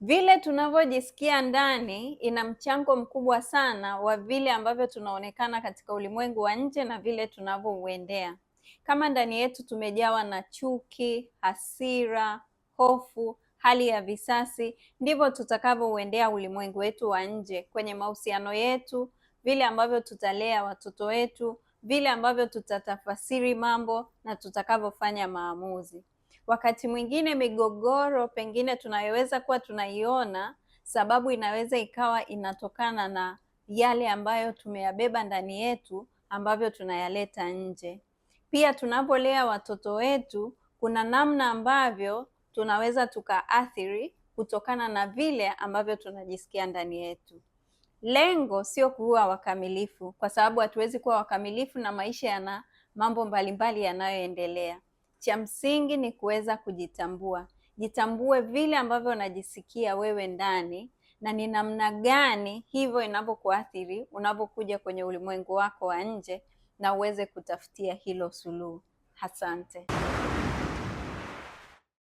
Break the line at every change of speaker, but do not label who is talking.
Vile tunavyojisikia ndani ina mchango mkubwa sana wa vile ambavyo tunaonekana katika ulimwengu wa nje na vile tunavyouendea. Kama ndani yetu tumejawa na chuki, hasira, hofu, hali ya visasi, ndivyo tutakavyouendea ulimwengu wetu wa nje, kwenye mahusiano yetu, vile ambavyo tutalea watoto wetu, vile ambavyo tutatafasiri mambo na tutakavyofanya maamuzi. Wakati mwingine migogoro pengine tunayoweza kuwa tunaiona, sababu inaweza ikawa inatokana na yale ambayo tumeyabeba ndani yetu ambavyo tunayaleta nje. Pia tunapolea watoto wetu, kuna namna ambavyo tunaweza tukaathiri kutokana na vile ambavyo tunajisikia ndani yetu. Lengo sio kuwa wakamilifu, kwa sababu hatuwezi kuwa wakamilifu na maisha yana mambo mbalimbali yanayoendelea. Cha msingi ni kuweza kujitambua. Jitambue vile ambavyo unajisikia wewe ndani na ni namna gani hivyo inavyokuathiri unapokuja kwenye ulimwengu wako wa nje, na uweze kutafutia hilo suluhu. Asante.